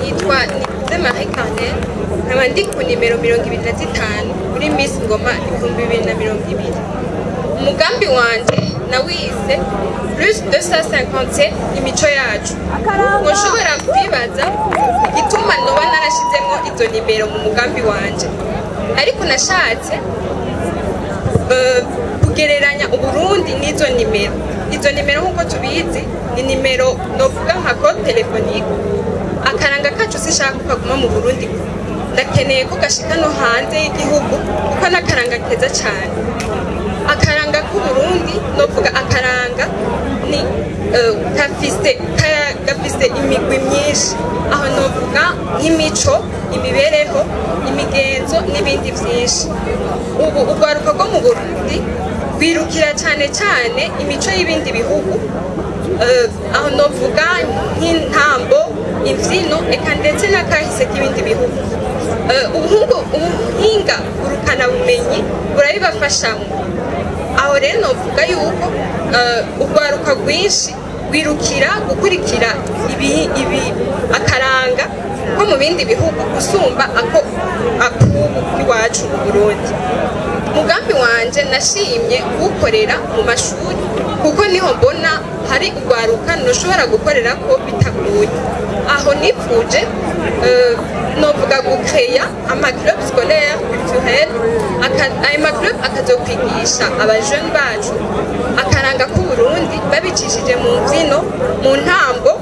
Nitwa Nikuze Marie Carnel, nkaba ndi ku nimero 25 muri Miss Ngoma 2020. Umugambi wanje nawise plus 257 imico yacu. Ntushobora kwibaza igituma noba narashizemo izo nimero mu mugambi wanje, ariko nashatse kugereranya Uburundi n'izo nimero. Izo nimero, nk'uko tubizi, ni nimero novuga nka code téléphonique. Akaranga kacu sinshaka ko kaguma mu Burundi, ndakeneye ko gashika no hanze y'igihugu, kuko n'akaranga keza cyane. Akaranga k'Uburundi, novuga akaranga ni gafise imigwi myinshi. Aho novuga nk'imico, imibereho, imigenzo n'ibindi byinshi. Ubu urwaruka rwo mu Burundi rwirukira cyane cyane imico y'ibindi bihugu. Aho novuga nk'intambo, imbyino, eka ndetse n'akahise k'ibindi bihugu. Ubuhinga ngurukanabumenyi burabibafashamo. Aho rero novuga yuko urwaruka rwinshi rwirukira gukurikira ibi akaranga ko mu bindi bihugu gusumba ako akubu iwacu mu Burundi. Umugambi wanje nashimye kuwukorera mu mashuri, kuko niho mbona hari urwaruka ntushobora gukorera ko bitagoye. Aho nipfuje novuga gukeya amaclub scolaire culturel. Ayo maclub akazokwigisha abajene bacu akaranga k'Uburundi babicishije mu mbyino, mu ntambo,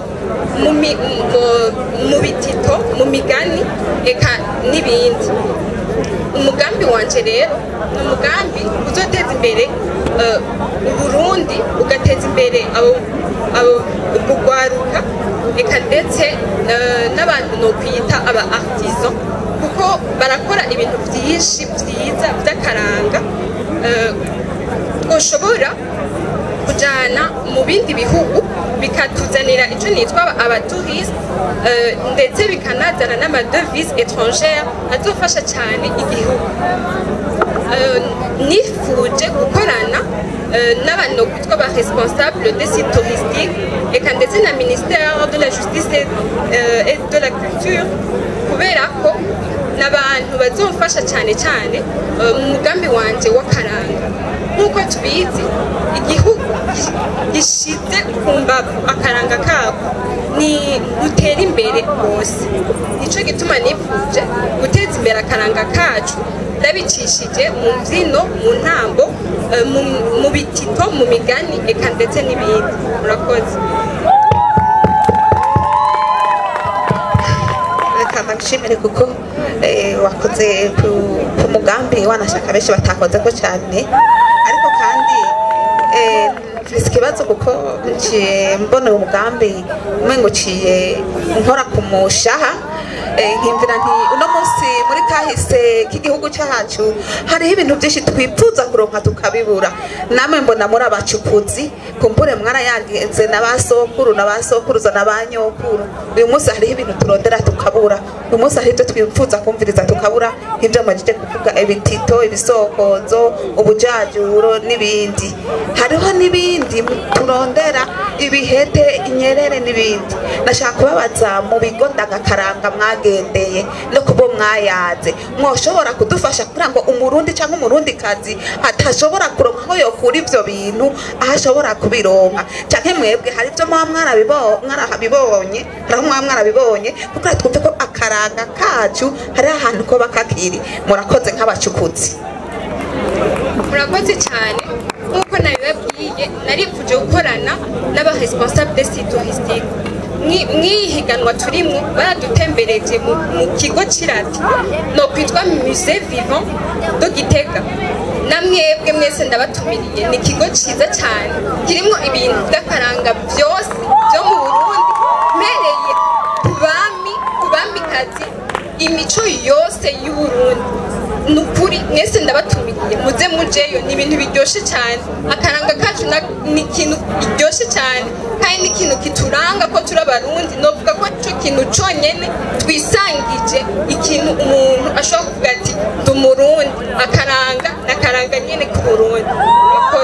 mu bitito, mu migani, eka n'ibindi. Umugambi wanje rero ni umugambi uzoteza imbere Uburundi, ugateza imbere abo urwaruka, eka ndetse n'abantu nokwita aba artisan, kuko barakora ibintu byinshi byiza by'akaranga twoshobora kujana mu bindi bihugu, bikatuzanira icyo nitwa abatouristes, ndetse bikanazana n'amadevise étrangère azofasha cyane igihugu. Nifuje gukorana n'abantu bitwa ba responsable des sites touristiques, eka ndetse na ministère de la Justice et de la Culture, kubera ko n'abantu bazofasha cyane cyane mu mugambi wanje w'akaranga. Nk'uko tubizi, igihugu gishize ku mbavu akaranga kako ni dutera imbere rwose. Nico gituma nifuje guteza imbere akaranga kacu ndabicishije mu mbyino, mu ntambo, mu bitito, mu migani, eka ndetse n'ibindi. Murakoze. Reka ndagushimire kuko wakoze ku mugambi wanashaka benshi batakoze ko cyane. Ariko kandi mfise ikibazo, kuko nciye mbona uyu mugambi umengo uciye nkora ku mushaha, nkimvira nti uno munsi muri kahise k'igihugu cyacu hariho ibintu byinshi twipfuza kuronka tukabibura. Namwe mbona muri abacukuzi, kumbure mwarayagenze na ba sokuru na ba sokuruza na ba nyokuru. Uyu munsi hariho ibintu turondera tukabura, uyu munsi hariho ibyo twipfuza kumviriza tukabura, nk'ibyo amajije kuvuga: ibitito, ibisokozo, ubujajuro n'ibindi. Hariho n'ibindi turondera, ibihete, inyerere n'ibindi. Nashaka kubabaza, mu bigo ndangakaranga mwagendeye no kubo mwayaze, mwoshobora kudufasha kugira ngo Umurundi cyangwa Umurundikazi atashobora kuronka aho yokura ivyo bintu, aho ashobora kubironka? Canke mwebwe hari ibyo muba mwarabibonye, hari aho muba mwarabibonye, kugira twumve ko akaranga kacu hari ahantu ko kakiri? Murakoze nk'abacukuzi. Murakoze cyane. Nk'uko nabibabwiye, narifuje gukorana n'aba responsable des sites touristiques. Mw'iyi higanwa turimwo, baradutembereje mu kigo c'iratiro no kwitwa Musée Vivant de Gitega. Na mwebwe mwese ndabatumiriye. Ni ikigo ciza cyane kirimwo ibintu by'akaranga byose byo mu Burundi, mpereye ku bami, ku bamikazi, imico yose y'Uburundi. Ni ukuri mwese ndabatumiriye, muze mujeyo. Ni ibintu biryoshye cyane. Akaranga kacu ni ikintu kiryoshye cyane, kandi ni ikintu kituranga ko turi Abarundi. Novuga ko ico kintu conyene twisangije, ikintu umuntu ashobora kuvuga ati: "Ndi Umurundi." Akaranga n'akaranga nyene k'Uburundi. Murakoze.